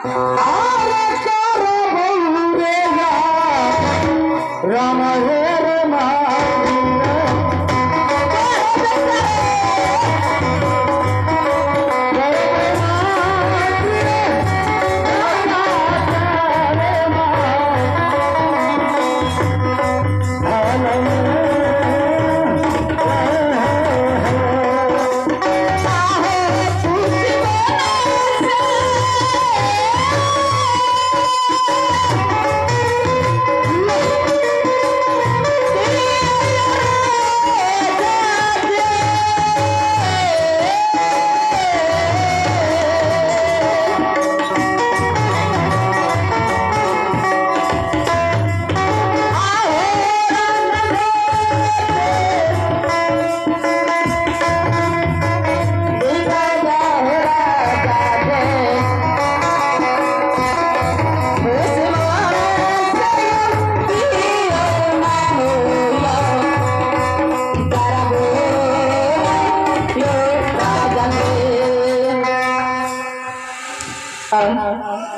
आरे करबौ रे राम हे रे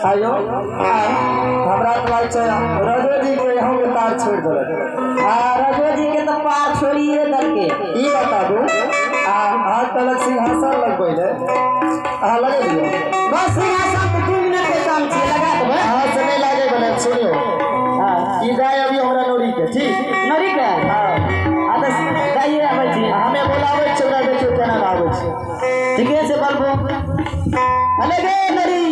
आयो हमरा तो रजो जी के यहाँ के तार छोड़ देलक। हां रजो जी के तो पार छोड़िए देलके। ई बताबू आ हाथ तलक सिंहासन लगबै ले अहाँ लगेलियो? बस सिंहासन तो 2 मिनट के काम छै, लगा देबै। हां से नहीं लागे बने सुनियो। हां ई गाय अभी हमरा नोरी के ठीक नोरी के। हां आ त गाय आबै छी, हमे बोलाबै छी ओकरा, देखियो केना आबै छै। ठीके छै बलबो। अले गे नरी